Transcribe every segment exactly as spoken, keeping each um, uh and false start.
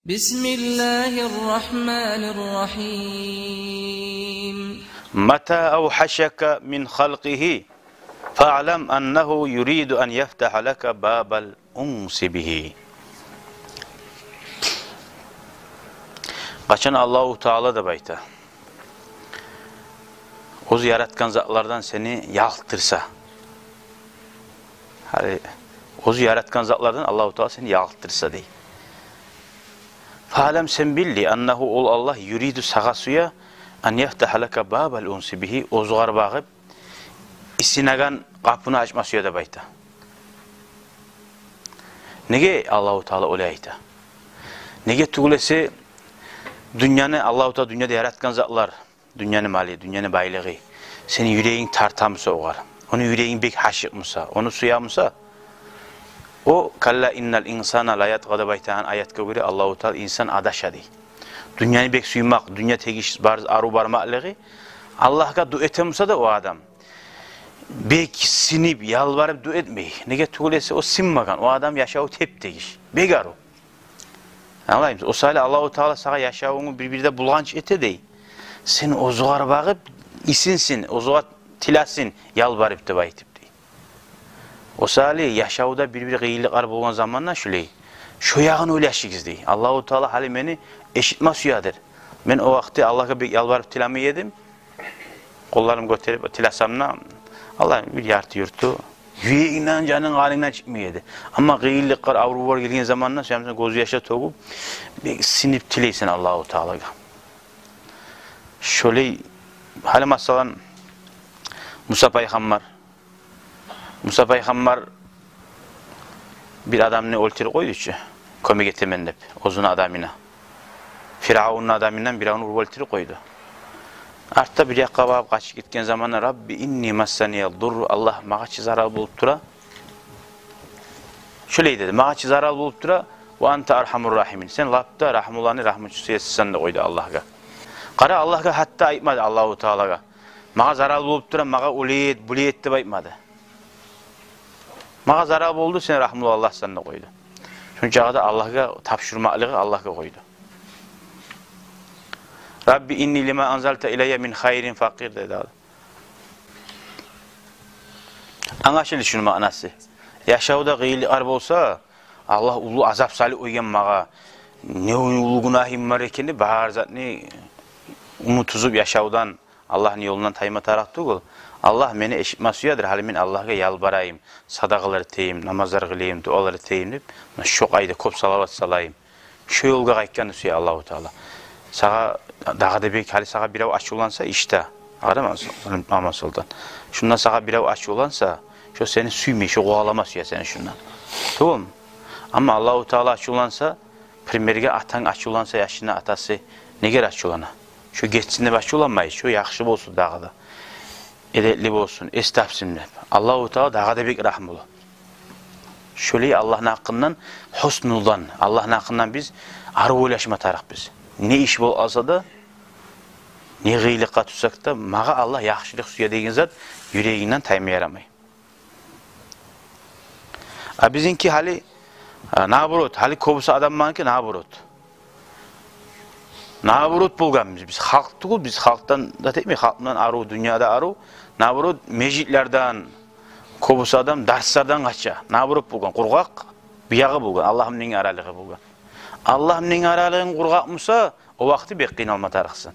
بسم الله الرحمن الرحيم. متى أوحشك من خلقه فاعلم أنه يريد أن يفتح لك باب الأنس به. Къачан Аллагьу Таала деп айта, оьзю яратгъан затлардан сени ялкъдырса, гьали оьзю яратгъан затлардан Аллагьу Таала сени ялкъдырса дей. Фаълам, сен бил дей, аннагьу, ол Аллагь, юриду, сагъа сюе, ан яфтагьа лака бабал унси бигьи, оьзюгер багъып исинеген къапуну ачма сюе деп айта. Неге Аллагьу Таала олай айта? Неге тюгюл эсе, дюньяны Аллагьу Таала дюньяда яратгъан затлар, дюньяны малы, дюньяны байлыгъы, сени юрегинг тарта буса огъар, ону юрегинг бек гьашыкъ буса, ону сюе буса, о, калла иннал инсана ла ятгъа деп айтагъан аятгъа гёре Аллагьу Таала инсан адаша дей. Дюньяны бек сюймек, дюнья тегиш бар, арив бармакълыгъы, Аллагьгъа дуа эте буса да о адам, бек синип, ялбарып дуа этмей. Неге тюгюл эсе, о синмеген, о адам яшаву теп-тегиш, бек арив. Англаймысыз? О саялы Аллагьу Таала сагъа яшавунгну бир-бирде булгъанч эте дей. Сен оьзюгер багъып, исинсин, оьзюгер тилесин, ялбарып деп айтып дей. О саялы яшавда бир-бир къыйынлыкълар болгъан заманда шулай, шо ягъын ойлашыгъыз дей. Аллагьу Таала гьали мени эшитме сюедир. Мен о вакъти Аллагьгъа бек ялбарып тилемей эдим. Къолларым гётерип тилесем де, Аллагь, бир ярты-юрту, юрегингден, жанынг, къанынгдан чыкъмай эди. Амма къыйынлыкълар, аврувлар гелген заманда, сен гёзьяшлар тёгюп, бек синип тилейсен Аллагьу Таалагъа. Шолай, гьали масала, Муса пайхаммар, Муса пайхаммар бир адамны оьлтюрюп къойду чу, кёмек этемен деп, оьзюню адамына. Фиръавунну адамындан биревню уруп оьлтюрюп къойду. Артда бир якъгъа багъып къачып гетген заманда: «Рабби инни массанияд-дурру», Аллагь, магъа чы зарал болуп тура. Шолай деди: «Магъа чы зарал болуп тура, ва анта архамур рахимин. Сен лап да рагьмуланы рагьмусу эсисен», — деп къойду Аллагьгъа. Къара, Аллагьгъа гьатта айтмады, Аллагьу Таалагъа: «Магъа зарал болуп тура, магъа олай эт, булай эт», — деп айтмады. «Магъа зарал болду, сен рагьмулу Аллагьсан», — деп къойду. Шунчагъы да Аллагьгъа тапшурмакълыгъы Аллагьгъа къойду. «Рабби инни лима анзалта илайя мин хайрин факъир», — деди. Англашылды шуну маънасы. Яшавда къыйынлыкълар болса, Аллагь уллу азап салып къойгъан магъа, не уллу гюнагьым бар экенни, бар затны унутузуп яшавдан, Аллагьны ёлундан тайма тарыкъ тюгюл. Аллагь мени эшитме сюедир, гьали мен Аллагьгъа ялбарайым, садагъалар этейим, намазлар къылайым, дуалар этейим деп, муна шо къайда кёп салават салайым. Шо ёлгъа къайтгъанны сюе Аллагьу Таала. Сагъа дагъы да бек, гьали сагъа бирев ачувланса ишде, адам, Аман Султан, шунда сагъа бирев ачувланса, шо сени сюймей, шо къувалама сюе сени шундан. Тюгюлмю? Амма Аллагьу Таала ачувланса, примерге, атанг ачувланса яшына, атасы негер ачувлана? Шо гетсин деп ачувланмай, шо яхшы болсун дагъы да, эдепли болсун, эс тапсын деп. Аллагьу Таала дагъы да бек рагьмулу. Шолай Аллагьны гьакъындан, гьусну зан, Аллагьны гьакъындан биз арив ойлашма тарыкъбыз. Не иш болуп къалса да, не къыйынлыкъгъа тюшсек де, магъа Аллагь яхшылыкъ сюе деген зат юрегингден тайма ярамай. А бизинки гьали, а, наоборот, гьали кёбюсю адамланыки наоборот. Наоборот болгъанбыз биз. Халкъ тюгюл, биз халкъдан да этмей, халкъдан арив, дюньяда арив. Наоборот, межитлерден, кёбюсю адам дарслардан къача. Наоборот болгъан, къургъакъ, бу ягъы болгъан, Аллагь булан аралыгъы болгъан. Аллагь булан аралыгъынг къургъакъ буса, о вакъти бек къыйналма тарыкъсан.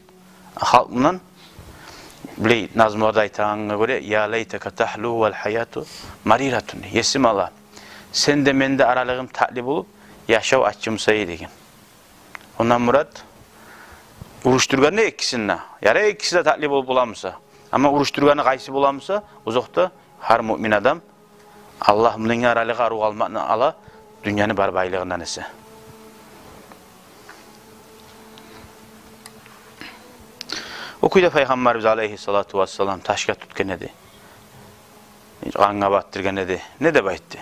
Халкъ булан, билей, назмуларда айтагъангъа гёре: «Я лайтака тагьлу вал гьаяту мариратун». Есим Аллагь, сен де, мен де аралыгъым татли болуп, яшав аччы буса эди деген. Ондан мурат, урушдургъанда экисин де, ярай, экиси де татли болуп бола буса. Амма урушдургъаны къайсы бола буса, озокъда, гьар муъмин адам Аллагь булан аралыгъы арив къалмакъны ала, дюньяны бар байлыгъындан эсе. О кюйде Пайхаммарыбыз алайгьиссалату вассалам ташгъа тютген эди, къангъа батдыргъан эди. Не деп айтды?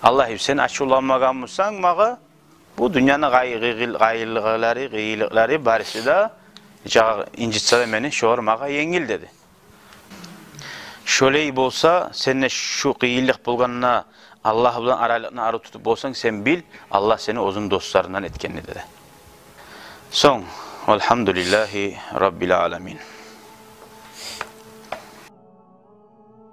«Аллагьым, сен ачувланмагъан бусанг магъа, бу дюньяны къайгъы-, къыйынлыкълары, къыйынлыкълары барысы да, жагъы инжитсе де мени, шолар магъа енгил», — деди. Шолай болса, сен де шу къыйынлыкъ болгъанда Аллагь булан аралыкъны арив тутуп болсанг, сен бил, Аллагь сени оьзюню досларындан этгенни, деди. Сонг, валгьамдулиллагьи раббил аламин.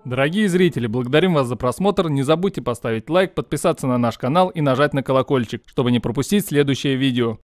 Дорогие зрители, благодарим вас за просмотр. Не забудьте поставить лайк, подписаться на наш канал и нажать на колокольчик, чтобы не пропустить следующее видео.